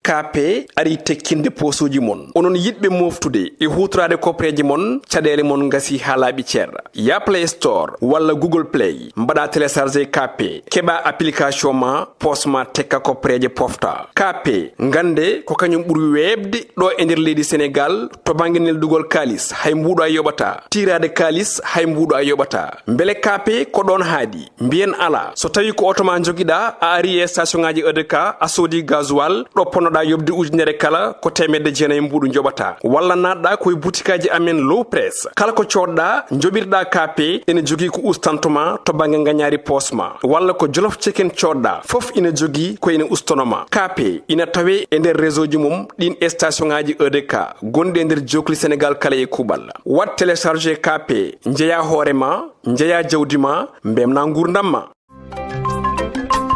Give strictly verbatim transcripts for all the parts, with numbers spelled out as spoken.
K P arii tekkinde poosuuji mon. Onon yiɗɓe mooftude e huutoraade kopreeje mon, caɗeele mon ngasii haa laaɓi cer. Yah Play Store walla Google Play, mbaɗaa télécharger K P, keɓaa application ma, poos ma tekka kopreeje pofta. K P, ngannde ko kañum ɓuri weeɓde ɗo e nder leydi Senegaal to bannge neldugol kaalis, hay mbuuɗo a yoɓataa. Tiiraade kaalis, hay mbuuɗo a yoɓataa. Mbele K P ko ɗoon haaɗi? Mbiyen alaa. So tawii ko oto ma njogiɗaa, a arii e station ŋaaji E D K, a soodii gasoil, ɗo ponnoɗaa yoɓde ujunere kala, ko teemedde jeenayi mbuuɗu njoɓataa. Walla naatɗaa ko e butikaaji amen Low Press. Kala ko coodɗaa, njoɓirɗaa K P, ene jogii ko ustanto ma to bannge ngañaari poos ma. Walla ko Jolof Chicken coodɗaa, fof ina jogii ko ene ustono ma. K P ina tawee e nder réseau ji mum ɗiin e station ŋaaji E D K gonɗi e nder jookli Senegaal kala e kuuɓal. Waɗ télécharger K P, njeyaa hoore ma, njeyaa jawdi ma, mbeltinaa nguurndam ma.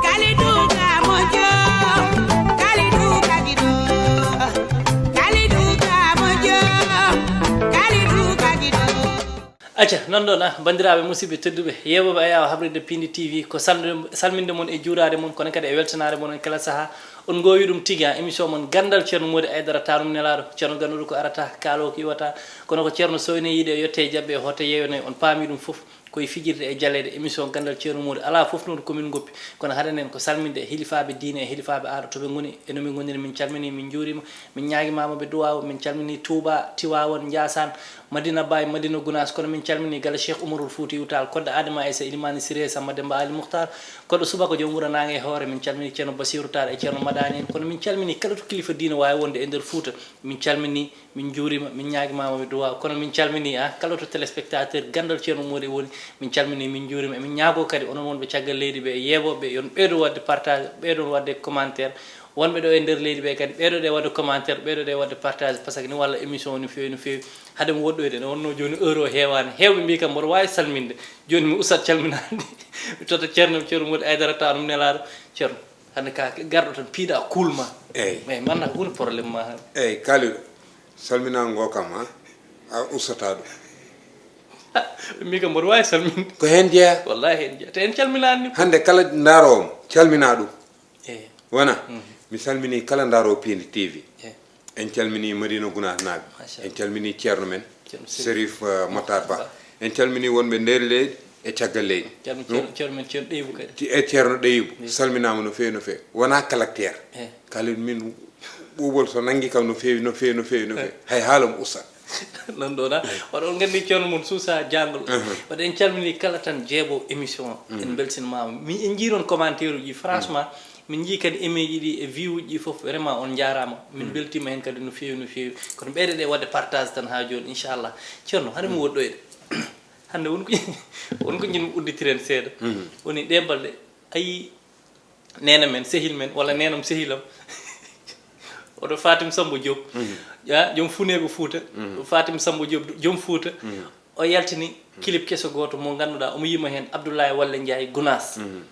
Kalidou ka moƴƴo, Kalidou ka giɗo, Kalidou ka moƴƴo, Kalidou ka giɗo. Acca, noon ɗoon, ah, banndiraaɓe musidɓe tedduɓe, yeeɓooɓe Ayaawo Habride Pindi T V, ko salminde, salminde mon e juuraade mon, kono kadi e weltanaade mon en kala sahaa. On ngoowi ɗum tigi, ah, émission mon Ganndal Ceerno Moodi Aydara, taanum nelaaɗo, ceerno ganduɗo ko arata, kaaloowo ko iwata, kono ko ceerno soyne yiɗe, yotte e jaɓɓe, e hotte yeeyone, on paami ɗum fof. Koye fijirde e jaleeɗe, émission Ganndal Ceerno Moodi, alaa fof noon ko min ngoppi, kono haɗanen ko salminde e hilifaaɓe diine e hilifaaɓe aada, to ɓe ngoni e no ɓe ngoniri. Min calminii, min njuuriima, min ñaagimaama ɓe duwaawu. Min calminii Tuuba, Tiwaawan, Njaasaan, Madina Baay, Madina Gunaas, kono min calminii galle Cheikh Oumarul Fuutiyuu Taal, Kodda Adama Aysa, Ilimaani Siree, Samma Demba Ali Mukhtar, koɗo subaka joom wuro naange e hoore. Min calminii Ceerno Basiiru Taal e Ceerno Madaani en, kono min calminii kala to kilifa diine waawi wonde e nder Fuuta. Min calminii, min njuuriima, min ñaagimaama ɓe duwaawu. Kono min calminii, ah, kala to téléspectateur Ganndal Ceerno Moodi woni, min calminii, min njuuriima. Emin ñaagoo kadi onon wonɓe caggal leydi ɓe, yeeɓooɓe, yo on ɓeydo waɗde partage, ɓeydon waɗde commentaire. Wonɓe ɗo e nder leydi ɓe kadi, ɓeydoɗee waɗde commentaire, ɓeydoɗee waɗde partage, par ce que ni walla émission o no feewi, no feewi. Hade mi woɗɗoyde, nde wonnoo jooni heure o heewaani. Heewɓe mbii kam mboɗo waawi salminde. Jooni mi ustat calminaande. Mi totta Ceerno, Ceerno Moodi Aydara, taanum nelaaɗo. Ceerno, hannde ka garɗo tan piiɗa kuul ma. Eey. Eey, man naka woni problème ma hannde? Eey, Kalidou, salminaango ngoo kam, ha? A ustataa ɗum. Ah, ɓe mbii kam mboɗo waawi salminde. Ko heen jeyaa? Wallahi heen jeyaa. Te en calminaani ni. Hannde kala ndaaroowo mo, calminaa ɗum. Eey. Wona? Mhm. Mi salminii kala ndaaroowo Pindi T V. Eey. En calminii Madina Gunaas naaɓe. Machallah. En calminii ceerno men, Ceerno Serif. Serif, eh, Mokhtar Ba. Ba. En calminii wonɓe nder leydi e caggal leydi. Ceerno, Ɗum Ceerno, Ceerno men, Ceerno Ɗeyibu kadi. Ti-, e Ceerno Ɗeyibu. Eey. Salminaama no feewi, no feewi. Wonaa caractère. Eey. Kalidou, min ɓuuɓol so nanngi kam no feewi, no feewi, no feewi, no feewi. Eey. Hay haala mo usta. Noon ɗo na. Eey. Waɗa on nganndi ceerno mon suusa jaangol. Mhm. Waɗa en calminii kala tan jeeɓo émission o. Mhm. En mbeltinimaama. Mi, en njii noon commentaire uji. Franchement, min njii kadi aimeeji ɗi e vue uji ɗi fof, vraiment on njaaraama. Min mbeltiima heen kadi no feewi, no feewi. Kono ɓeydoɗee waɗde partage tan haa jooni, inchallah. Ceerno, hade mi woɗɗoyde. Hannde won ko, won ko njiɗmi udditiren seeɗa. Mhm. Woni ɗee balɗe, a yii neene men, sehil men, walla neenam sehilam. Oɗo Fatim Samba Diop. Mhm. Ya, joom funeeɓe Fuuta. Mhm. Fatim Samba Diop, joom Fuuta. Mhm. O yaltini clip keso gooto mo ngannduɗaa, omo yima heen Abdoulaye Walle Ndiaye Gunaas. Mhm.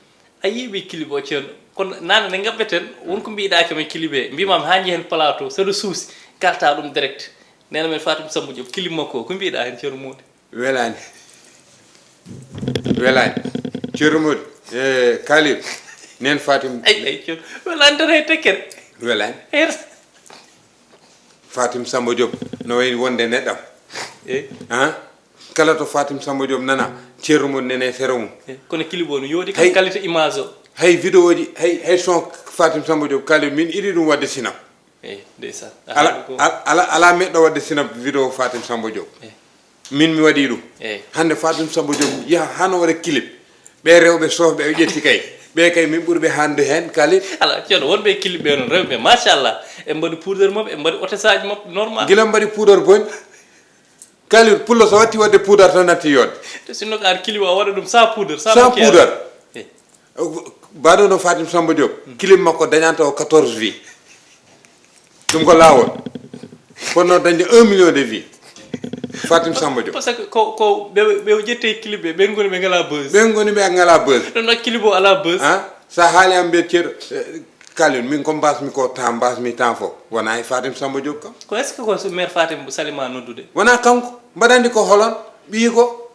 A yii ɓe clip o, ceerno? Kono naane nde ngaɓɓeten, won ko mbiɗaa kam e clip he. Mbimaam haa njehen plateau, saɗa suusi, kalta ɗum direct. Neene men Fatim Samba Diop, clip makko o, ko mbiɗaa heen, ceerno Moodi? Welaani. Welaani. Ceerno Moodi, eh, Kalidou, neen Fatim. Ay, ay, ceerno. Welaani tan hay tekkere. Welaani. Her. Fatim Samba Diop, no wayi wonde neɗɗam. Eh? Ah? Kala to Fatim Samba Diop nana, ceerno mum nene sero mum. Eh, kono clip o no yooɗi kam. Hay, qualité image o. Hay vidéo ji, hay, hay son Fatim Samba Diop, Kalidou, min iɗi ɗum waɗde sinap. Eh, ndeysaan. A Ala, haali ko al-, ala, ala meɗɗo waɗde sinap vidéo Fatim Samba Diop. Eh. Min mi waɗi ɗum. Eh. Hannde Fatim Samba Diop yaha hano waɗa clip. Ɓe rewɓe soofɓe o ƴetti kay. Ɓe kay min ɓuri ɓe hande heen, Kalidou. Ala, ceerno, wonɓe e clip ɓe noon, rewɓe, machallah. En mbaɗi poudre maɓɓe, en mbaɗi otesaaji maɓɓe, normal. Gila mbaɗi poudre boñ. Kalidou, pullo so watti waɗde poudre tan natti yodde. Te sinno ko ar clip o waɗa ɗum sans poudre, sans maquillage. Sans poudre. Eh. Baɗono Fatim Samba Diop, clip makko dañanta o quatorze vues. Ɗum ko laawol. Fotno dañde un million de vues. Fatim Samba Diop. Parce que ko, ko ɓe, ɓe o ƴette clip ɓe, ɓen ngoni ɓe ngala buzz. Ɓen ngoni ɓe ngala buzz. Ɗum noon clip o ala buzz. Ah, sa haali am mbiyat ceeɗo, eh, Kalidou, min ko mbasmi ko temps, mbasmi temps fof. Wona e Fatim Samba Diop kam. Ko est-ce que ko so mère Fatim Salima noddude? Wona kanko. Mbaɗandi ko holon? Ɓiyi ko?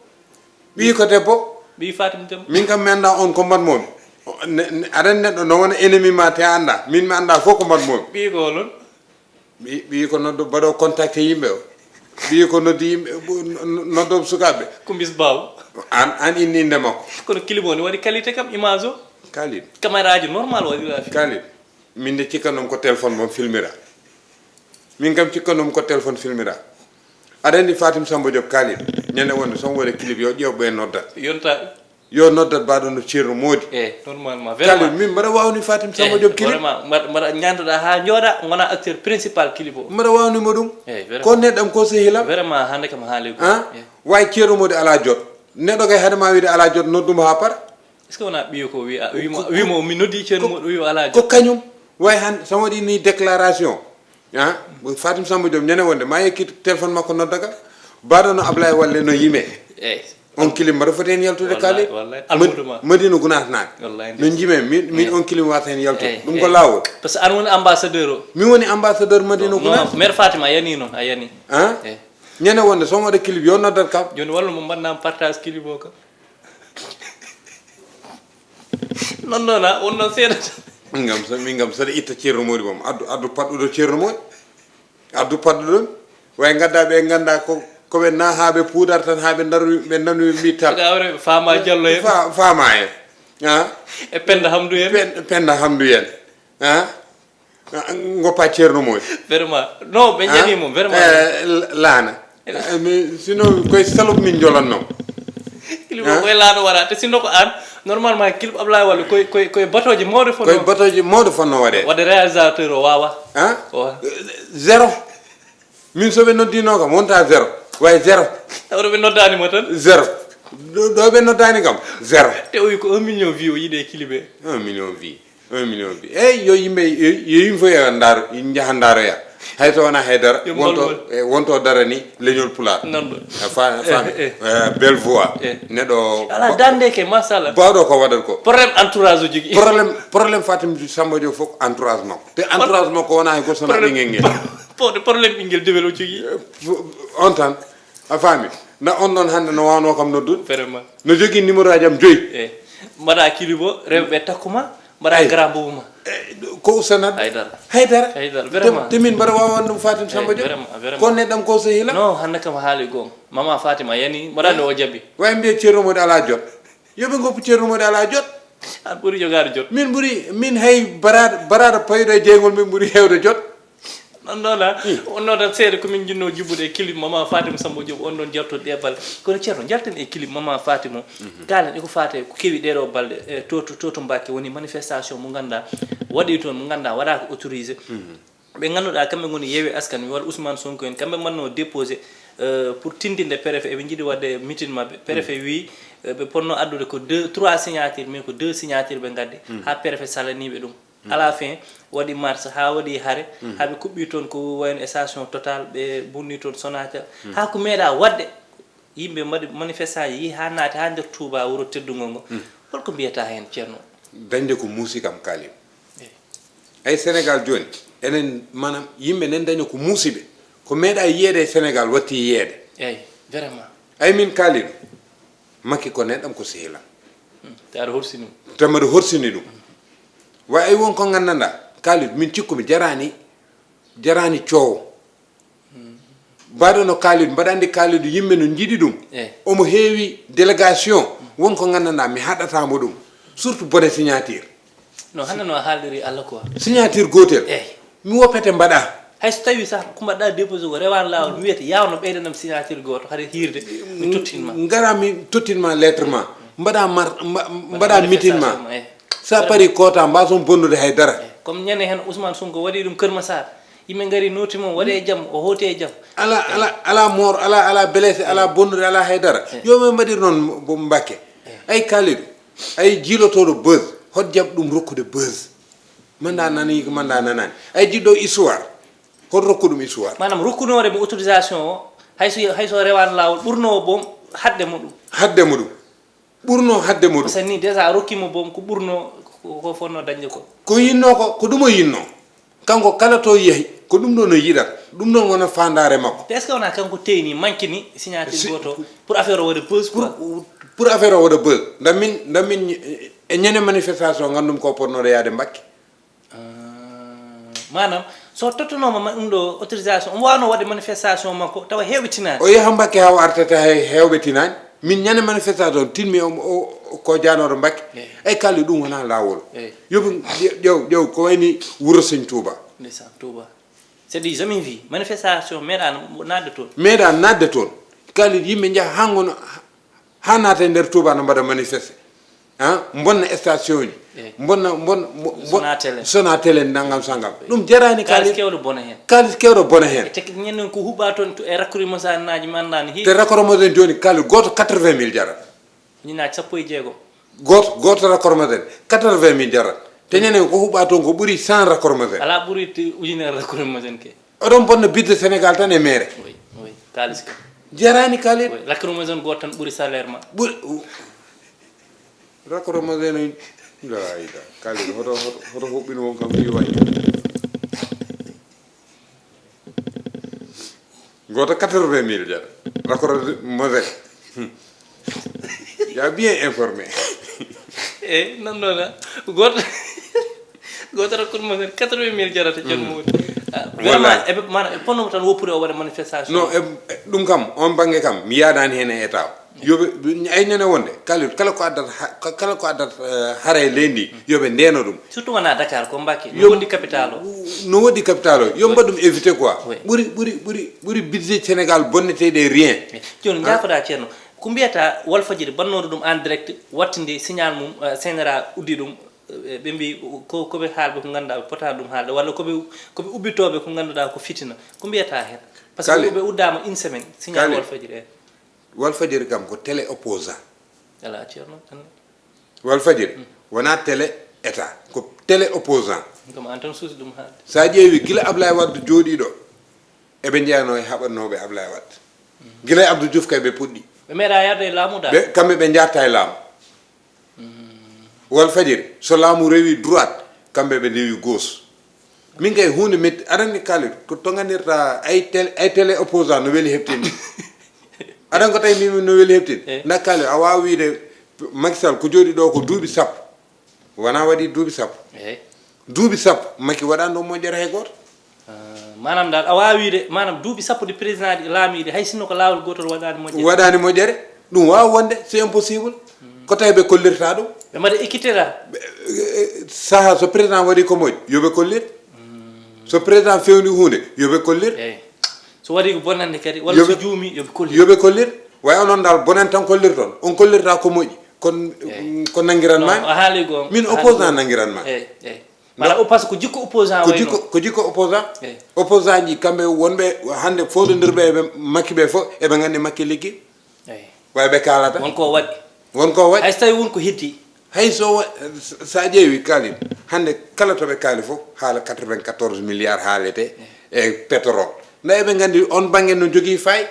Ɓiyi ko debbo? Ɓiyi Fatim Demba. Min kam mi anndaa on ko mbaɗmomi. O, ne- ne- aɗa anndi neɗɗo no wona ennemi ma te a annda, min mi annda fof ko mbaɗ momi. Ɓiyi ko holon? Ɓi- ɓiyi ko noddo mbaɗo contacté yimɓe o. Ɓiyi ko noddi yimɓe, noddo sukaɓe. Kumbis baw. An an inni inde makko. Kono clip o ni waɗi qualité kam, image o. Kalid. Caméraji normal waɗira fi. Kalid. Min de cikkannom ko téléphone mom filmira. Min kam cikkannom ko téléphone filmira. Aɗa anndi Fatim Samba Diop Kalid. Ñande wonde somo waɗa clip yo ƴeew ɓe noddat. Yonta. Yo noddat baɗo no Ceerno Moodi. E normalement Kalid vraiment. Min mbaɗa wawni Fatim Samba Diop clip. Vraiment mbaɗa ñantoɗa ha jooɗa gona acteur principal clip o. Mbaɗa wawnimo ɗum. Eyyi, vraiment. Ko neɗɗam ko sehilam. Vraiment hande kam haali go. Hein? Way Ceerno Moodi ala jot. Neɗɗo kay haade ma wiide ala jot nodduma ha para. Est ce que wona ɓiyo ko wi wimo wimo mi noddi Ceerno Moodi o wi o ala Ko jot? Kañum. Way han so waɗi ni déclaration. Hein? Fatim Samba Diop ñande wonde ma yekkit téléphone makko nodda ka. Baɗo no Ablaye Walle no yime. Eyyi. On clip mbaɗa foti hen yaltude. Wallahi, Kalid. Wallahi. Almuudo ma. Madina Gunaas naɓe. Wallahi. No jime min min on clip wata hen yaltude. Eyyi, Ɗum ko eyyi. Lawol. Parce que an woni ambassadeur o. Mi woni ambassadeur Madina Gunaas. Maire Fatima a yani noon a yani. Hein? Eyyi. Ñande wonde somo waɗa clip yo noddat kam. Joni wallu mo mbaɗnama partage clip o kam. Non non a on noon seeɗata. Min kam so min kam saɗa itta Ceerno Moodi mom addu addu paɗɗuɗo Ceerno Moodi. Addu paɗɗuɗo. Way gadda ɓe ganda ko ko ɓe na ha ɓe puudar tan ha ɓe daru ɓe nanu mbi tal. Gawre fama Diallo en. Fa- Fama en. Ha? E Penda Hamdu en. Pen- Penda Hamdu en. Ha? Goppa Ceerno Moodi. Vraiment non ɓe ñani mo vraiment. Laana. Sino koye salop min jolanno. Clip o koye laana waɗa te sinno ko an. Normalement clip Ablaye Walle koye koye koye batoje mawɗe fo. Koye batoje mawɗe fonno waɗe. Waɗde réalisateur o wawa. Zéro. Min soɓe noddino kam wonta zéro. Way zéro. Tawɗo ɓe noddani mo tan zéro. Ɗo ɓe noddani kam zéro. Te o wi ko un million vie o yiɗe clip e. Un million vie. Un million bi eyyi yo yimɓe yo yimɓe fof yo ndaro jaha ndaroya. Hay so wona haydara wonto wonto darani leñol pulaar. Faami. Belle voix. Neɗɗo ala dande ke machallah bawɗo ko waɗat. Ko problème entourage o jogui problème. Problème Fatim Samba Diop fof entourage makko te entourage makko wona hay goto sona ɓinguel nguel. Pawde problème ɓinguel dewel o jogui. On tan. A faami na on ɗon hannde no waawno kam noddude. Vraiment. No jogii numéro aji am joyi. Eyi. Mbaɗa kilibo rewɓe ɓe takkuma mbaɗa grand boubou ma. Ko ustanat. Haydara. Haydara. Haydara vraiment. Te min mbaɗa waawan ɗum Fatim Samba Diop. Vraiment vraiment. Ko neɗɗam ko sehila. Non hannde kam haali goonga. Mama Fatima yani mbaɗa nde o jaɓi. Way mbiye Ceerno Moodi alaa jot. Yo ɓe ngoppu Ceerno Moodi alaa jot. An ɓuri jogaade jot. Min ɓuri min hay baraada baraada payɗo e jeygol min ɓuri heewde jot. Non non a wonno tan seeɗa komin jinnoo jubbude e clip mama Fatima Sambo Diop on ɗon jaltude ɗe balɗe kono ceerno jalten e clip mama Fatima o kaalen eko faate ko kewi ɗeɗo balɗe e to to to Mbakke woni manifestation mo ngannduɗaa waɗi toon mo ngannduɗaa waɗaaka autorisé ɓe ngannduɗaa kamɓe ngoni yeewe askan mi walla Ousmane Sonko en kamɓe mbanno déposé pour tindinde préfet eɓe njiɗi waɗde meeting maɓɓe préfet wi ɓe ponno addude ko deux trois signature mais ko deux signature ɓe ngaddi haa préfet salaniɓe ɗum à la fin waɗi marche haa waɗi hare haa ɓe kuɓɓi toon ko wayno e station total ɓe bunni toon Sonatel haa ko meeɗa waɗde yimɓe mbaɗi manifestation yehi haa naati haa nder Touba wuro teddungol ngo holko mbiyata heen ceerno? Dañde ko muusi kam kaalim. Ay Sénégal jooni enen maanaam yimɓe nen daña ko muusiɓe ko meeɗa yiyeede e Sénégal watti yiyeede. Eyyi vraiment. Ay min kaalino Makki ko neɗɗam ko sehilam. Te aɗa horsini ɗum. Te mbaɗa horsini ɗum. Way ay won ko nganndanɗaa kaalid min cikkumi jaraani jaraani coowo. Mbaɗo no kaalid mbaɗa anndi kaalid yimɓe no njiɗi ɗum. Omo heewi délégation won ko nganndanɗaa mi haɗataa mo ɗum surtout bone signature. No hannde no a haaldiri Allah quoi. Signature gootel. Eyi. Mi woppete mbaɗa. Hay so tawii sah ko mbaɗɗa déposé ko rewaani laawol mi wiyete yawno ɓeydanam signature gooto hade hiirde mi tottin ma. Ngara mi tottin ma lettre ma mbaɗa mar mbaɗa mitin ma. Sa pari kota mbason bonnude hay dara. Comme ñande heen Ousmane Sonko waɗi ɗum Kër Massar yimɓe ngari nooti mo waɗe e jam o hooti e jam. Ala ala ala mor ala ala blessé ala bonnude ala hay dara. Yo min mbaɗir noon Mbakke. Ay Kalidou. Ay jiilotooɗo buzz hot jaɓ ɗum rokkude buzz. Manda nani ko manda nanani ay jiɗɗo histoire hot rokku ɗum histoire. Maanaam rokkunoore mo autorisation o hay so hay so rewaano laawol ɓurnoo boom haɗde mo ɗum. Haɗde mo ɗum ɓurnoo haɗde mo ɗum. Parce que ni déjà a rokki mo boom ko ɓurnoo ko fonno dañde ko. Ko yinnoo ko ko ɗum o yinnoo. Kanko kala to yehi ko ɗum ɗo no yiɗat ɗum ɗon wona faandaare makko. Te est ce que wona kanko teyni mankini signature goto pour affaire o waɗa buzz quoi. Pour affaire o waɗa buzz nda min nda min E ñande manifestation, nganndu-mi ko potnooɗo yahde Mbakke. Ah, maanaam, so tottunooma ma ɗum ɗo autorisation, omo waawno waɗde manifestation makko tawa heewɓe tinaani. O yaha Mbakke haa o artata hay heewɓe tinaani. Min ñande manifestation, tinmi o, o, o ko jaanooɗo Mbakke. Eey. Ay, kalli ɗum wonaa laawol. Eey. Yoɓe ƴeew, ƴeew, ƴeew, ko wayni wuro Sëñ Tuuba. Ndeysaan, Touba. C'est du jamais vu. Manifestation meeɗaano naatde toon. Meeɗaa naatde toon. Kalli yimɓe njaha haa ngona, haa naata e nder Tuuba no mbaɗa manifeste. Ah, mbonna station ji. Eey. Mbonna, mbon, mbo- mbo- Sonatel en. Sonatel en, nangam sangam. Ɗum jaraani Kaalis kalli. Kewɗo bona heen. Kaalis kewɗo bona heen. Te ñanden ko huɓɓaa toon to- e rakkude mo saan naaji mi anndaani heewi. Te raccord mo ɗen jooni, kalli gooto quatre-vingt mille jarata. Ujunnaaji sappo e jeegom. Gooto, gooto raccord mo ɗen quatre-vingt mille jarata. Te ñanden ko huɓɓaa toon ko ɓuri cent raccord mo ɗen. Alaa ɓuri te ujunere rakkude mo saan ke. Oɗon bonna budget Sénégal tan e mere. Oui, oui. Kaalis ka. Jaraani kalli. Oui. Rakkude mo saan gooto tan ɓuri salaire ma. Ɓuri, raccord mo ɗen, la ila. Kalli, hoto, hoto, hoto huɓɓin won kam fii wayi. Gooto quatre-vingt mille jara. Raccord mo ɗen. Hmm. Ya bien informé. Eey, noon noon, ah. Gooto, gooto raccord mo saan quatre-vingt mille jarata, ceerno Mody. Ah, Wallaay. Vraiment, eɓe, maanaam, e ponno tan woppude o waɗa manifestation. Non, e, e, ɗum kam, on bannge kam, mi yaadaani heen e état o. Yoɓe, ay nene wonde, kala, kala ko addata, ha- ka- kala ko addata, eh, hara e leydi ndi, yoɓe ndeeno ɗum. Surtout wonaa Dakar, ko Mbacké. No Yo- wondi capital o. No wondi capital o, yo mbaɗ ɗum éviter quoi. Oui. Ɓuri, ɓuri, ɓuri, ɓuri budget Sénégal bonnetee e rien. Jooni, njaafoɗaa, ceerno. Ko mbiyata Walfadjiri bannooɗo ɗum en direct, wattinde signal mum, eh, C N R A uddi ɗum, eh, ɓe mbi ko, ko ɓe haalɓe ko ngannduɗaa ɓe potaani ɗum haalde, walla ko ɓe, ko ɓe ubbitooɓe ko ngannduɗaa ko fitina. Ko mbiyata heen? Parce que Kale. Ɓe uddaama une semaine, signal Kale. Walfadjiri, eh. Walfadjiri kam ko télé opposant. Alaa, ceerno, tan. Walfadjiri wonaa télé état, ko télé opposant. Comme an tan suusi ɗum haalde. So a ƴeewi gila Ablaye Wade jooɗii ɗo, eɓe njeyanoo e haɓannooɓe Ablaye Wade. Gila e Abdou Diouf kay ɓe puɗɗi. Ɓe meeɗa yarde e laamu dal. Ɓe, kamɓe ɓe njahata e laamu. Walfadjiri, so laamu rewi droite, kamɓe ɓe ndewi gauche. Min kay huunde metti, aɗa anndi Kalidou, ko to nganndirta ay télé, ay télé opposant no weli heɓtinde. Aɗa anndi ko tawi mbimi no weli heɓtinde? Eh. Nda Kalidou, a waawa wiide Macky Sall ko jooɗi ɗo ko duuɓi sappo. Wonaa waɗi duuɓi sappo. Eey. Duuɓi sappo, Macky waɗaani ɗo moƴƴere hay gooto. Ah, maanaam dal, a waawi wiide, maanaam duuɓi sappo ɗi président ɗi laamiiɗi, hay sinno ko laawol gootol waɗaani moƴƴere. Waɗaani moƴƴere, ɗum waawa wonde, c'est impossible. Ko tawi ɓe kollirta ɗum? Ɓe mbaɗa équité la. Ɓe, eh, saha so président waɗi ko moƴƴi, yo ɓe kollir. So président fewni huunde, yo ɓe kollir. Eey. So waɗi ko bonannde kadi, walla Yo so ɓe- juumi, yo ɓe kollir. Yo ɓe kollir. Way onon dal, bonen tan kollirton. On kollirta ko moƴƴi. Kon, Eey. ko nanngiran Non, maami. a haali goonga. Min A haali opposant goonga. Nanngiran maami. Eey, eey. Wala o, parce que ko jikko opposant Ko wayno. Jikko, ko jikko opposant. Eey. Opposant ji kamɓe wonɓe hannde fowdondirɓe e ɓe Macky ɓe fof, eɓe nganndi Macky liggi. Eey. Way ɓe kaalata. Won ko waɗi. Won ko waɗi. Hay so tawi won ko heddi. Hay so wa-, sa ƴeewi Kalidou, hannde kala to ɓe kaali fof, haala quatre-vingt-quatorze milliards haalete e pétrole. Nda eɓe nganndi on bannge no jogii faay.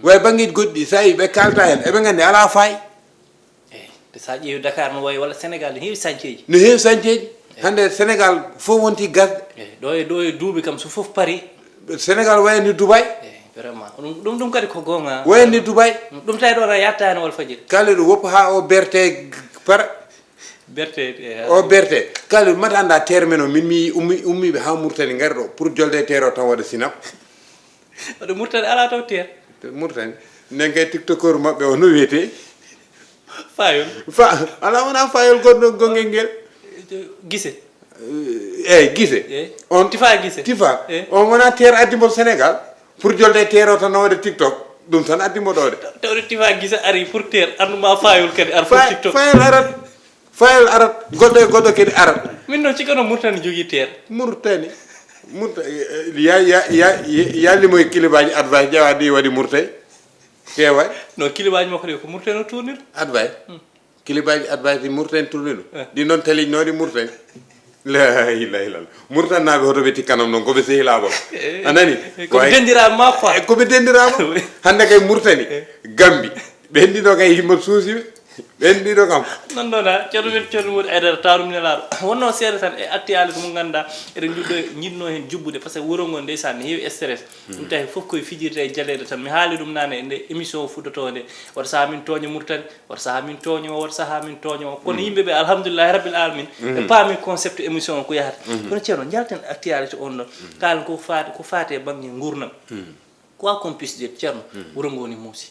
Way banngeeji goɗɗi, sa yi ɓe kaalta heen, eɓe nganndi alaa faay. Eey, te so a ƴeewi Dakar no wayi walla Sénégal no heewi sañceeji. No heewi sañceeji. Hannde Sénégal fof wonti gasde. Eey, ɗo e, ɗo e duuɓi kam so fof pari. Sénégal wayani Dubaï. Eey, vraiment. Ɗum, ɗum, ɗum kadi ko goonga. Wayani Dubaï. Ɗum tawi ɗo na yattaani Walfadjiri. Kalidou woppa haa o berte para. Berte, eey. O berte. Kalidou mata annda termino min mi ummi, ummiiɓe haa Mauritanie ngari ɗo pour jolde e teero tan waɗa sinap. Waɗa Mauritanie alaa taw teer. Mauritanie. Nden kay tiktokeur maɓɓe o no wiyetee? Fayol. Fa, alaa wonaa fayol goɗɗo gonngel ngel. Gise. Eey, Gise. Eey. On Tifa Gise. Tifa. Eey. On wonaa teer addi mo Sénégal pour jolde e teero tan no waɗa tiktok. Ɗum tan addi mo ɗo de. Tawde Tifa Gise ari pour teer, anndu ma fayol kadi ar pour Fa- tiktok. Fayol arat. Fayol arat. Goɗɗo e goɗɗo kadi arat. Min noon cikkanno Mauritanie jogii teer. Mauritanie. Mauritanie. Ya, ya, ya, ya limoye kilibaaji advice ƴeewa ɗi waɗi Mauritanie. Keeway. No kilibaaji makko ɗi ko Mauritanie o tournir. Advice. Kilibaaji advice ɗi Mauritanie tournir ɗum. Eh. Ɗi noon teliñnooɗi Mauritanie. La ilaha illallah. Mauritanie naaɓe hoto ɓe tikkanam noon ko ɓe sehilaaɓe. Eh, A nani? eh, ko ɓe denndiraama ma quoi. Eh, ko ɓe denndiraama. Oui. Hannde kay Mauritanie. Eh. Gambie. Ɓe henndino kay yimɓe suusi ɓe. Ɓen ɗiɗo kam. Non ɗon ha ceerno men ceerno Mody Aydara, taarum nelaaɗo, wonno seeɗa tan e actualité mo ngannduɗaa eɗen njiɗɗo njiɗno heen jubbude, par ce que wuro ngo ndeysaan ne heewi stress. Ɗum tawi fof koye fijirde e jaleeɗe tan. Mi haali ɗum naane e nde émission o fuɗɗotoo nde, wata saha min tooña Mauritanie, wata saha min tooña o, wata saha min tooña o. Kono yimɓe ɓe alhamdulillahi rabbil alamin ɓe paami concept émission o ko yahata. Kono ceerno, njalten actualité on ɗon, kaalen ko faati ko faati e bannge nguurndam. Quoi qu'on puisse dire, ceerno, wuro ngo ne muusi.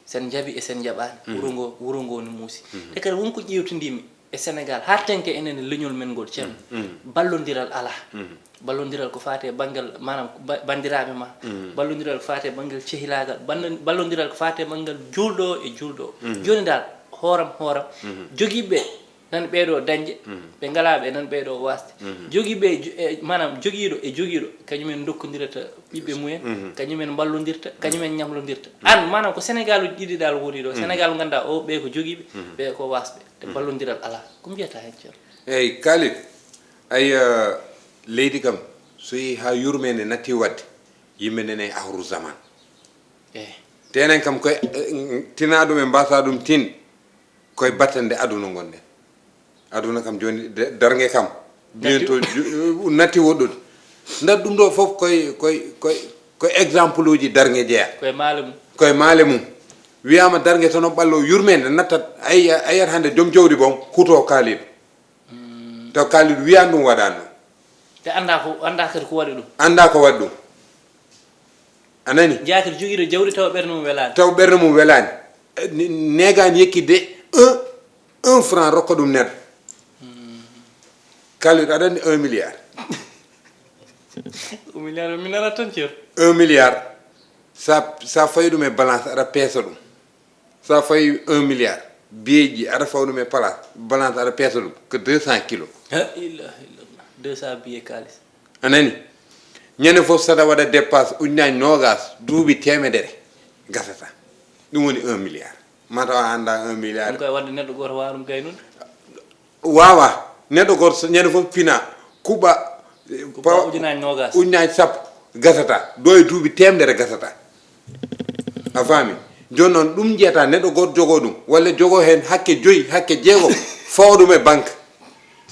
Sen njaɓi e sen njaɓaani, wuro ngo wuro ngo ne muusi. Te kadi won ko ƴeewtindimi e Sénégal haa tenke enen e leñol men ngol, ceerno. Ballondiral alaa. Ballondiral ko faati e banngal, maanaam, ba- banndiraaɓe ma. Ballondiral ko faati e banngal cehilaagal. Banna- ballondiral ko faati e banngal juulɗo o e juulɗo o. Jooni dal, hooram hooram, jogiiɓe nan ɓeeɗo dañde, ɓe ngalaa ɓe nan ɓeeɗo waasde. Jogiiɓe e jo- e, maanaam, jogiiɗo e jogiiɗo, kañumen ndokkondirata ɓiɓɓe mumen, kañumen mballondirta, kañumen ñamlondirta. An, maanaam, ko Sénégal uji ɗiɗi dal woni ɗo. Sénégal ngannduɗaa o, ɓe ko jogiiɓe, ɓe ko waasɓe. Te ballondiral alaa. Ko mbiyata heen, ceerno? Eyi, Khalid, ay, leydi kam, so yii haa yurmeende natti waɗde, yimɓe nene ahru zaman. Eyi. Te enen kam koye, eh, tinaa ɗum, en mbaasaa ɗum tin, koye battande aduna ngonɗen. Aduna kam jooni, de- darnge kam, biyen to ju- natti woɗɗude. Ndat ɗum ɗo fof koye, koye, koye, koye exemple uji darnge jeeya. Koye maale mum. Koye maale mum. Wiyaama darnge tono ɓallo yurmeende nattat, ay, a yiyat hannde joom jawdi boom huto kaaliiɗo. Taw kaaliiɗo wiyaani ɗum waɗaani ɗum. Te anndaa ko, anndaa kadi ko waɗi ɗum. Anndaa ko waɗi ɗum. A nani? Njaakiri jogiiɗo jawdi tawa ɓernde mum welaani. Taw ɓernde mum welaani. Eh, ne- neegaani yekkitde un, un franc rokka ɗum neɗɗo. Kaaliiɗo aɗa anndi un milliard. Un milliard, mi nana tan, ceerno. Un milliard. Sa, sa fayi ɗum e balance, aɗa peesa ɗum. Sa fayi un milliard, biyeeji, aɗa fawa ɗum e place, balance, aɗa peesa ɗum ko deux cent kilos. La ilaha illallah. Deux cent billets kaalis. A nani? Ñande fof saɗa waɗa dépasse ujunaaji noogas, duuɓi teemedere gasata. Ɗum woni un milliard. Mataw a anndaa un milliard. Ɗum koye waɗde neɗɗo gooto waawa ɗum gaynude. Waawa. Neɗɗo gooto so ñande fof pina, kuɓa, eh, Kuɓa ujunaaji noogas. Ujunaaji sappo gasata. Ɗo e duuɓi teemedere gasata. A faami? Jooni noon, ɗum njiyata neɗɗo gooto jogoo ɗum, walla jogoo heen hakke joyi, hakke jeegom, fawa ɗum e banque.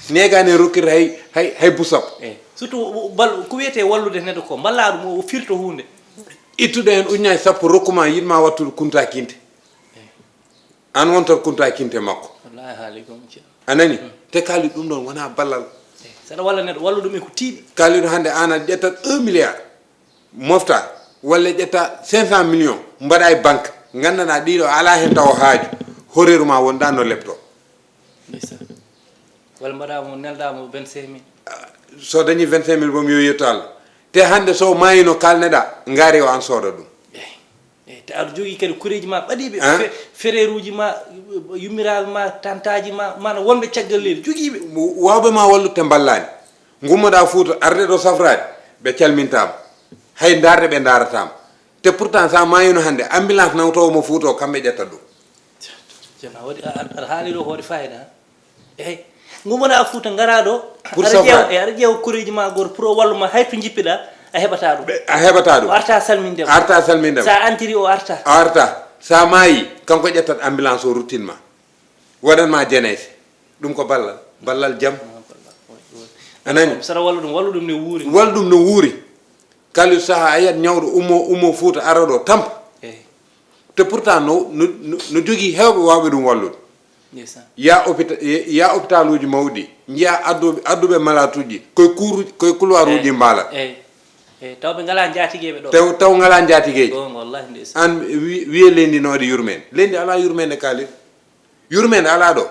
Neegaani heen rokkirta hay, hay, hay bu sappo. Eyi. Surtout o- o- bal- ko wiyetee wallude neɗɗo ko, mballaa ɗum, o firto huunde. Ittude heen ujunaaji sappo, rokkuma, yiɗma wattude kunta kinte. Aan wontat kunta kinte makko. Wallahi, haali ko, monsieur. A nani? Te kaali ɗum ɗoon wonaa ballal. Eyi. Saɗa walla neɗɗo, wallu ɗum e ko tiiɗi. Kaali ɗum hannde aan a ƴettat un milliard, mofta, walla ƴetta cinq cent millions, mbaɗa e banque, nganndanɗaa ɗiɗo alaa heen taw haaju, horeeru ma wonɗa no lepto. Ndeysaan. Walla mbaɗa mo, nelda mo vingt-cinq mille. So dañi vingt-cinq mille boom, yo yetto Allah. Te hannde so maayino, kaalneɗa, ngaari o aan sooda ɗum. Eyi. Eyi, te aɗa jogii kadi koreeji ma ɓadiiɓe, fe- fereeruuji ma, yummiraaɓe ma, tantaaji ma, mana wonɓe caggal leydi, jogiiɓe. Waawɓe ma wallude te mballaani. Ngummoɗa Fuuta, arde ɗo safraade, ɓe calmintaama. Hay ndaarde ɓe ndaarataama. Te pourtant, so a maayino hannde, ambulance nawtoowo mo Fuuta o, kamɓe ƴetta ɗum. Ceerno, a waɗi, a- a- aɗa haali ɗo ko waɗi fayida, ha? Eyi. Ngummoɗa Fuuta, ngara ɗo, Pour aɗa savoir. Ƴeewa, eyi, aɗa ƴeewa koreeji ma goto, pour o wallu ma, hay to njippɗa, a heɓata ɗum. Ɓe- a heɓata ɗum. O arta salminde ma. Arta salminde ma. Sa antiri, o arta. A arta. Sa maayi, kanko ƴettat ambulance o, ruttin ma. Waɗan ma jeneese. Ɗum ko ballal. Ballal jam. A nani? Saɗa wallu ɗum, wallu ɗum ne wuuri. Wallu ɗum no wuuri. Kala saha a yiyat ñawɗo ummo, ummo Fuuta, ara ɗo tampa. Eyi. Te pourtant no, no, no, no jogii heewɓe waawɓe ɗum wallude. Ndeysaan. Ya hôpita- ya hôpitaluuji mawɗi, njiya adduɓe, adduɓe malatuuji, koye kuuru-, koye couloiruuji mbaalat. Eyi. Eyi. Taw ɓe ngalaa njaatigeeɓe ɗo. Taw, taw ngalaa njaatigeeji. Goonga, wallahi, ndeysaan. An wi-, wiye leydi no waɗi yurmeende. Leydi alaa yurmeende, kaali. Yurmeende alaa ɗo.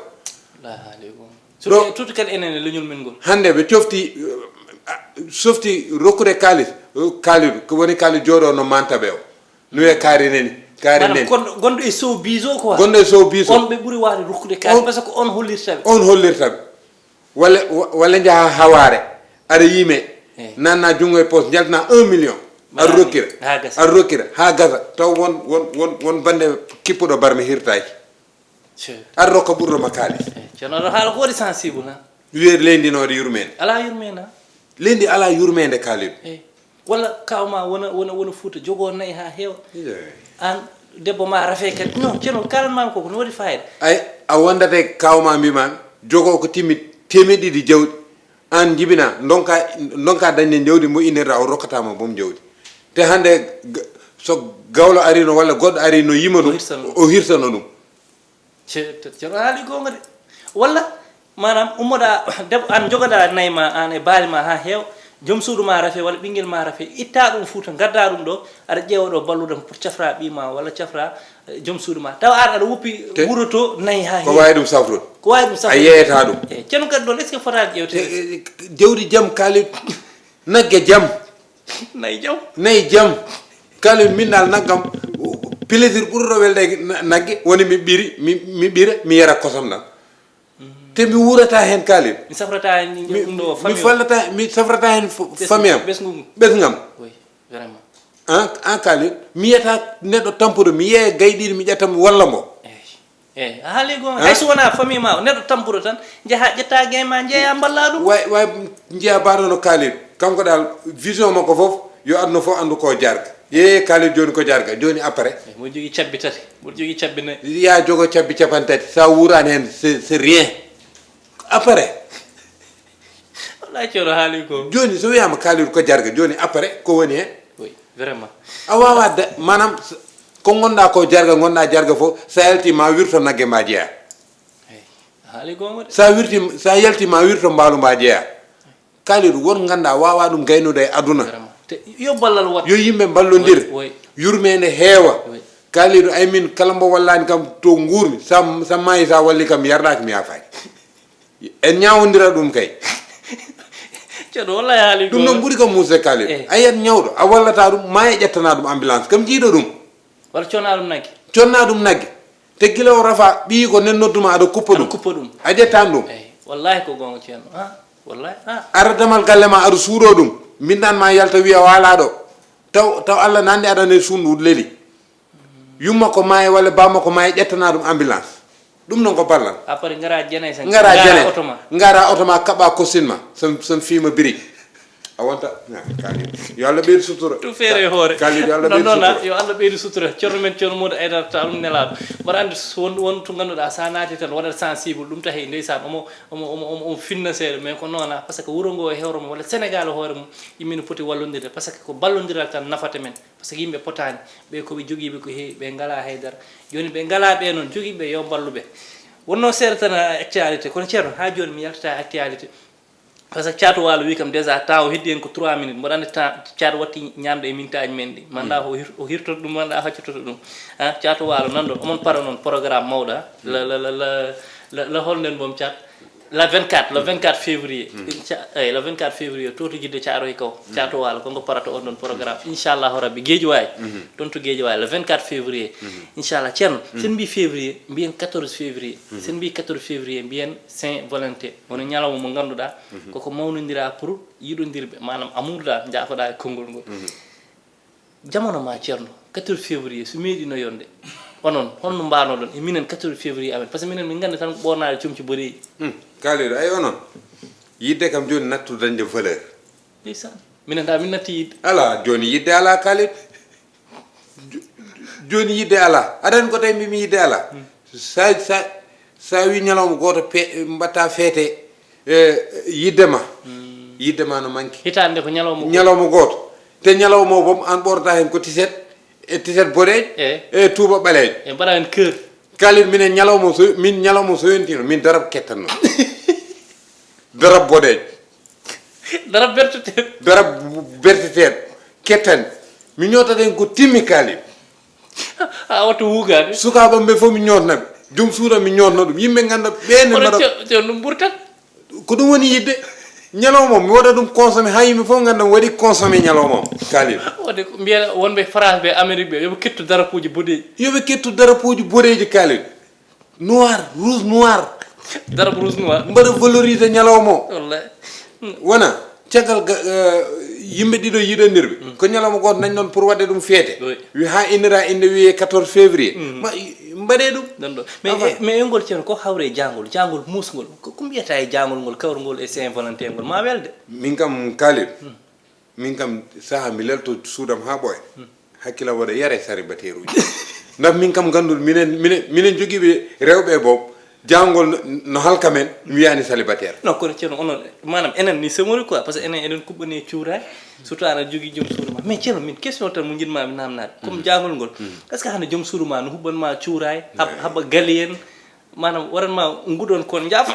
Wallahi, haali goonga. Surtout, surtout kadi enen e leñol men ngol. Hannde ɓe cofti, eh, softi rokkude kaalis, eh, kaalidu, ko woni kaalis jooɗo no manta ɓe o. No wiye kaari neni, kaari Maanaam, neni. Gonɗo, gonɗo e sow biso quoi. Gonɗo e sow biso. On ɓe ɓuri waawde rokkude kaalis, On- parce que on hollirta ɓe. On hollirta ɓe. Walla, wa- walla njaha Hawaare, aɗa yiime, Eyi. nanna junngo e poos, njaltina un million, aɗa Maanaam, rokkira, haa gasa. Aɗa rokkira, haa gasa, taw won, won, won, won bannde kippuɗo barmi hirtaaki. Aɗa rokka ɓurɗo ma kaalis. Eyi, ceerno, aɗa haala ko waɗi sensible, ha? Wiye leydi no waɗi yurmeende. Alaa yurmeende, ha? Leydi alaa yurmeende, kaaliɗo. Eyi. Walla kaw ma wona, wona, wona Fuuta, jogoo nayi haa heewa. Eyi. Aan, Debbo ma rafe kadi. Non, Ceerno, kalan mami ko, ko no waɗi fayida. Ay, a wondata e kawma mbima jogo ko timmi temeɗe ɗiɗi jawdi. An jibina, donka, donka dañde jawdi mo innirɗa, o rokkatama boom jawdi. Te hande g-, so gawlo arino walla goɗɗo arino yima ɗum, o hirsano ɗum. Ceerno haali gonga de. Walla manam ummoɗa debbo an, jogoɗa nayi ma an e baali ma ha heewa, joom suudu ma rafe walla ɓinguel ma rafe, itta ɗum Fuuta, gadda ɗum ɗo, aɗa ƴeewa ɗo ballude pour cafra ɓi ma walla cafra joom suudu ma, tawa an aɗa woppi. Wuro to nayi ha heewa, ko wawi ɗum safrude. Ko wawi ɗum safrude. A yeeyata ɗum. Eyi, ceerno kadi ɗon, est ce que fotani ƴewtede? Jawdi jaam, kaali nagge jaam. Nayi jaam. Nayi jaam. Kaali min dal naggam, plaisir ɓurɗo welde nagge woni mi ɓiri, mi ɓira, mi yara kosam ɗam. Te mi wurata hen, kaali. Mi safrata hen. Mi fallata, mi safrata hen. Famiyam, ɓesgam. Vraiment. An, an kaali mi yiyata neɗɗo tampuɗo, mi yeeya gayɗiɗo, mi ƴetta mi walla mo. Eyi, a haali gonga. Hay so wona famille ma o, neɗɗo tampuɗo tan, jaha ƴetta gay ma, jeeya mballa ɗum. Way, way, jeeya baɗono kaali. Kanko dal vision makko fof yo aduna fof andu ko jarga. Ye kaali joni ko jarga, joni après. Mboɗo jogui cabbi tati, mboɗo jogui cabbi nayyi. Ya jogo cabbi capantati, sa wurani hen, c'est rien. Après. Wallahi, ceerno haali ko. Joni so wiyama kaalidu ko jarga, joni après ko woni hen? Oui, vraiment. A wawa da, manam ko gonɗa ko jarga, gonɗa jarga fof, sa yalti ma wirto nagge ma jeeya. Haali gonga de. Sa wirti, sa yalti ma wirto mbaalu ma jeeya. Kaalidu, won ganda wawa ɗum gaynude e aduna. Yo ballal wat. Yo yimɓe mballodir. Yurmede heewa. Kaalidu, ay min kala mbo wallani kam to guurmi, sa, sa maayi, sa walli kam, mi yarɗaki, mi yafaki. En ñawodira ɗum kay. Ceerno, wallahi haali ɗum noon ɓuri kam, muuse, kaali. A yiyat ñawɗo, a wallata ɗum, ma e ƴettana ɗum ambulance kam, jiiɗo ɗum. Walla conna ɗum nagge. Conna ɗum nagge. Te gila o rafa ɓiyi ko nen nodduma, aɗa kuppa ɗum. Kuppa ɗum. A ƴettan ɗum. Eyi, wallahi ko gonga, ceerno. Ha, wallahi, ha. Ara damal galle ma, aɗa suuɗo ɗum. Mbindan ma yalta, wiya wala ɗo. Taw, taw Allah nandi aɗa ne sundu leli. Yumma ko maayi walla bamma ko maayi, ƴettana ɗum ambulance. Ɗum noon ko ballal. Après ngara jenay sen. Ngara jenay. Oto ma. Ngara oto ma, kaɓa kosin ma. Sen, sen fiima biri. A wonta. Kaali. Yo Allah ɓeydu sutura. Tout feere e hoore. Kaali, yo Allah ɓeydu sutura. Yo Allah ɓeydu sutura. Ceerno men, ceerno Modou Aydara Tall, ɗum nelaɗo. Mbaɗa andi won, won to ganduɗa sa naati tan waɗat sensible, ɗum tahi ndeysaan omo, omo, omo, omo, omo finna seeɗa, mais ko noona, parce que wuro ngo e hoore mum walla Sénégal e hoore mum, yimɓe ne poti wallodirde, parce que ko ballodiral tan nafata men. Parce que yimɓe potani, ɓe ko ɓe jogiiɓe ko heewi, ɓe ngala haydara. Joni ɓe ngala ɓe noon, jogiiɓe yo mballu ɓe. Wonno seeɗa tan actualité, kono ceerno, ha joni mi yaltata actualité. Parce que Caatu Waalo wi kam déjà temps o heddi en ko trois minutes, mboɗo andi temps Caatu watti ñamde e mintaji men ɗi. Manda o hir-, o hirtoto ɗum, manda o haccototo ɗum. Ha, Caatu Waalo nan ɗo, omon para noon programme mawɗo, ha? La, la, la, la, la, la hol nden boom Caat? La vingt-quatre, le vingt-quatre février. Incha-, eh, le vingt-quatre février, to to Jidde Caaroy Kaw. Caatu Waalo, ko ngo parata on ɗon programme. Inchallahu Rabbi, Guédiawaye. Toon to Guédiawaye, le vingt-quatre février. Inchallah, ceerno, sen mbi février, mbiyen quatorze février. Sen mbi quatorze février, mbiyen Saint Valentin. Woni ñalawma mo ngannduɗaa, koko mawnondira pour yiɗondirɓe, maanaam amour da, njaafoɗaa e konngol ngol. Jamono ma, ceerno, quatorze février, so meeɗino yonde, onon, holno mbaanoɗon e minen quatorze février amen? Parce que minen, min nganndi tan ko ɓoornaade comci boɗeeji. Hmm, Kalidou, ay onon, yidde kam jooni nattu dañde valeur. Ndeysaan. Minen da, min natti yidde. Alaa, jooni yidde alaa, Kalidou. Jo-, jooni yidde alaa. Aɗa anndi ko tawi mbimi yidde alaa? Hmm. Sa, sa, sa wi ñalawma gooto pe-, mbatta feete, e, yidde ma. Yidde ma no manki. Hitaande ko ñalawma gooto. Ñalawma gooto. Te ñalawma o boom, an ɓornata heen ko tiset, e tiset boɗeejo, e, e tuuba ɓaleejo. E mbaɗa heen kër. Kalidou, minen ñalawma so, min ñalawma so yontiino, min darab kettanno. Darab boɗeejo. Darab berteteeɗo. Darab berteteeɗo. Kettani. Mi ñootata heen ko timmi, Kalidou. A wattu wuugaade. Sukaaɓe am ɓe fof mi ñootna ɓe. Joom suudu am mi ñootna ɗum. Yimɓe ngannda ɓeen ne mbaɗa. Kono ɗum ɓurtat. Ko ɗum woni yidde. Ñalawma o, mi waɗa ɗum consommé haa yimɓe fof ngannda mi waɗi consommé ñalawma o. Kalidou. Waɗde ko mbiya wonɓe France ɓe, Amérique ɓe, yo ɓe kettu darapuuji boɗeeji. Yo ɓe kettu darapuuji boɗeeji, Kalidou. Noir, rouge, noir. Darab rouge noir. Mbaɗa valoriser ñalawma o. Wallahi. Wona caggal ga-, eh, yimɓe ɗiɗo yiɗondirɓe. Ko ñalawma gooto nañ noon pour waɗde ɗum feete. Oui. Wi haa innira innde wiyee quatorze février. Ma, mbaɗee ɗum. Ɗon ɗo. Mais, eh, mais e ngol ceerno ko hawre e jaangol, jaangol muusngol. Ko, ko mbiyata e jaangol ngol, kawrungol e Saint Valentin ngol? Ma welde. Min kam, Kalidou. Min kam, saha mi lelto suudam haa ɓooya. Hakkillam waɗa yare saribateeruuji. Ndax min kam ngannduɗo, minen, minen, minen jogiiɓe rewɓe e boom, jaangol no, no halka men, mi wiyaani célibataire. Non, kono ceerno, onon, maanaam, enen ni semori quoi, parce que enen eɗen kuɓɓani e cuuraay, surtout aɗa jogii joom suudu ma. Mais ceerno, min question tan mo njiɗ-maa mi naamnaade, comme jaangol ngol, est ce que hannde joom suudu ma no huɓɓan ma cuuraay, hab-, haɓa gali en, maanaam, waran ma nguɗon kon jaafa?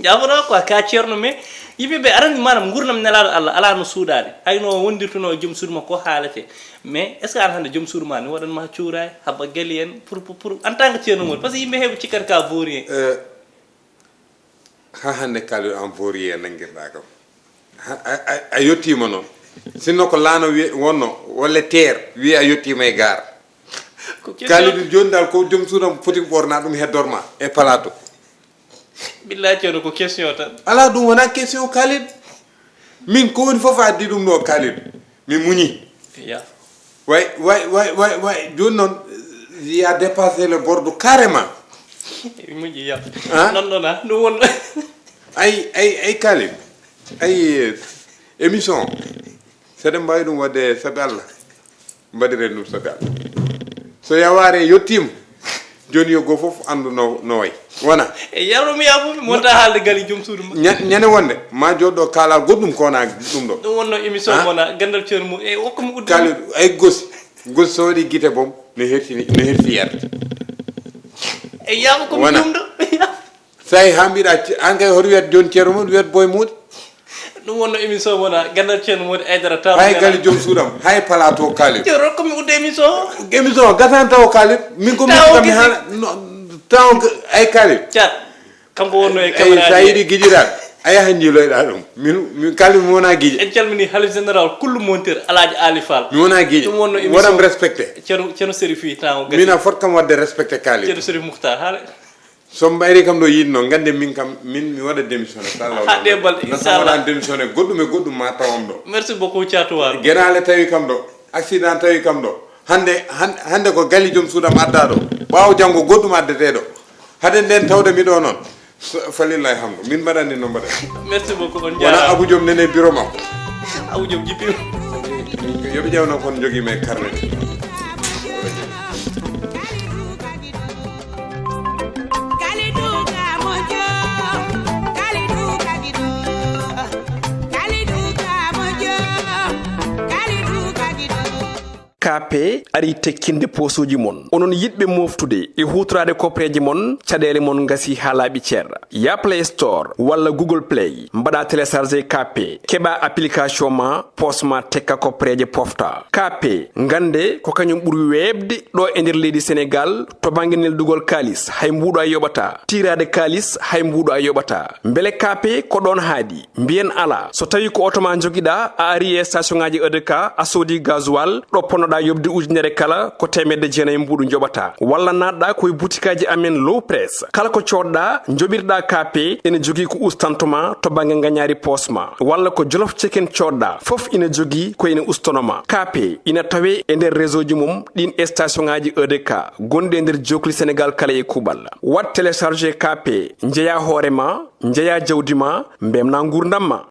Jaafoɗa quoi, ka ceerno, mais yimɓe ɓe aɗa anndi, maanaam, nguurndam Nelaaɗo Allah alaa no suuɗaani. Hay no wondirtunoo joom suudu ma ko haalete. Mais est ce que aan hannde joom suudu ma ne waɗan ma cuuraay, haɓa gali en, pour, pour, pour, en tant que ceerno mon? Parce que yimɓe heeɓe cikkata ka boori en. Eh, haa hannde Kalidou, en vaurien nanngirɗaa kam. Ha, a, a, a yettiima noon. Sinno ko laana wi-, wonno, walla teer, wiyi a yettiima e gaar. Ko question. Kalidou, jooni dal ko joom suudam foti ɓorna ɗum heddor ma e plateau. Billahi, ceerno, ko question tan. Alaa, ɗum wonaa question, Kalidou. Min ko woni fof addi ɗum ɗo, Kalidou. Mi muñi. Ya. Way, way, way, way, way. Jooni noon, il a dépassé le bord carrément. Mi muñi, ya. Ah? Non, non, ah, ɗum won. Ay, ay, ay, Kalidou. Ay, eh, émission. So eɗen mbaawi ɗum waɗde sabi Allah, mbaɗiren ɗum sabi Allah. So yawaare yettiima, jooni yo gooto fof anndu no, no wayi. Wona? E yaroo mi yaafo mi wonta haalde gali joom suudu ma. Ña-, ñande wonde, ma jooɗo kaala goɗɗum ko wona ɗum ɗo. Ɗum wonno émission Ah? Wona ganndal ceerno mum. E hokku mi uddu. Kalidou, ay gosi. Gosi so waɗi gite boom, ne hertini, ne herti yerde. E yaafo ko mi Wona. Jumɗo. So tawi haa mbiɗa, an kay hoto wiyat jooni ceerno mum, wiyat boy muuɗi. Ɗum wonno émission Wona ganndal ceerno Mody Aidara taw. Hay gali joom suudam, hay plateau Kalidou. Ceerno, rokku mi uddu émission. Émission gasani taw Kalidou, min ko Taw min kam mi gisi. Haala, no, taw g-, ay Kalidou. Caat. Kanko wonno e Ay, caméra sa ji. Yiɗi gijiɗa, a yaha jiiloyɗa ɗum. Min, min Kalidou mi wona gije. En calmini Halif Général kullu montir Alaaji Ali Fall. Mi wona gije. Ɗum wonno émission. Waɗam respecté. Ceerno, Ceerno Serif fii tan o gasi. Min a fot kam waɗde respecté Kalidou. Ceerno Serif Muhtar, haala. So mbayri kam ɗo yiɗno, gannde min kam, min mi waɗa démissionné. Sa law Ha, ɗe balɗe, na inchallah. Waɗan démissionné, goɗɗum e goɗɗum ma tawam ɗo. Merci beaucoup, Thiatou Walo. Genaale tawi kam ɗo, accident tawi kam ɗo. Hannde, han-, hannde ko gali joom suudam adda ɗo. Ɓaawo janngo goɗɗum addete ɗo. Hade nden tawde mi ɗo noon. So, falillahi hamdu. Min mbaɗani no mbaɗa. Merci beaucoup, on Wona jaaraama. Abou Diom nene bureau makko. Abou Diom jippima. Yoɓe ƴewno kon jogii men carnet. Kaape arii tekkinde poosuuji mon. Onon yiɗɓe mooftude e huutoraade kopreeje mon, caɗeele mon ngasii haa laaɓi cer. Yaa Play Store walla Google Play, mbaɗaa télécharger Kaape, keɓaa application ma, poos ma tekka kopreeje pofta. Kaape, ngannde ko kañum ɓuri weeɓde ɗo e nder leydi Senegaal to bannge neldugol kaalis, hay mbuuɗo a yoɓataa. Tiiraade kaalis, hay mbuuɗo a yoɓataa. Mbele Kaape ko ɗoon haaɗi? Mbiyen alaa. So tawii ko oto ma njogiɗaa, a arii e station ŋaaji E D K, a soodii gasoil, ɗo ponnoɗaa yoɓde ujunere kala, ko teemedde jeenayi mbuuɗu njoɓataa. Walla naatɗaa ko e butikaaji amen Low Press. Kala ko coodɗaa, njoɓirɗaa Kaape, ene jogii ko ustanto ma to bannge ngañaari poos ma. Walla ko Jolof Chicken coodɗaa, fof ina jogii ko ina ustono ma. Kaape ina tawee e nder réseau ji mum ɗiin e station ŋaaji E D K gonɗi e nder jookli Senegaal kala e kuuɓal. Waɗ télécharger Kaape, njeyaa hoore ma, njeyaa jawdi ma, mbeltinaa nguurndam ma.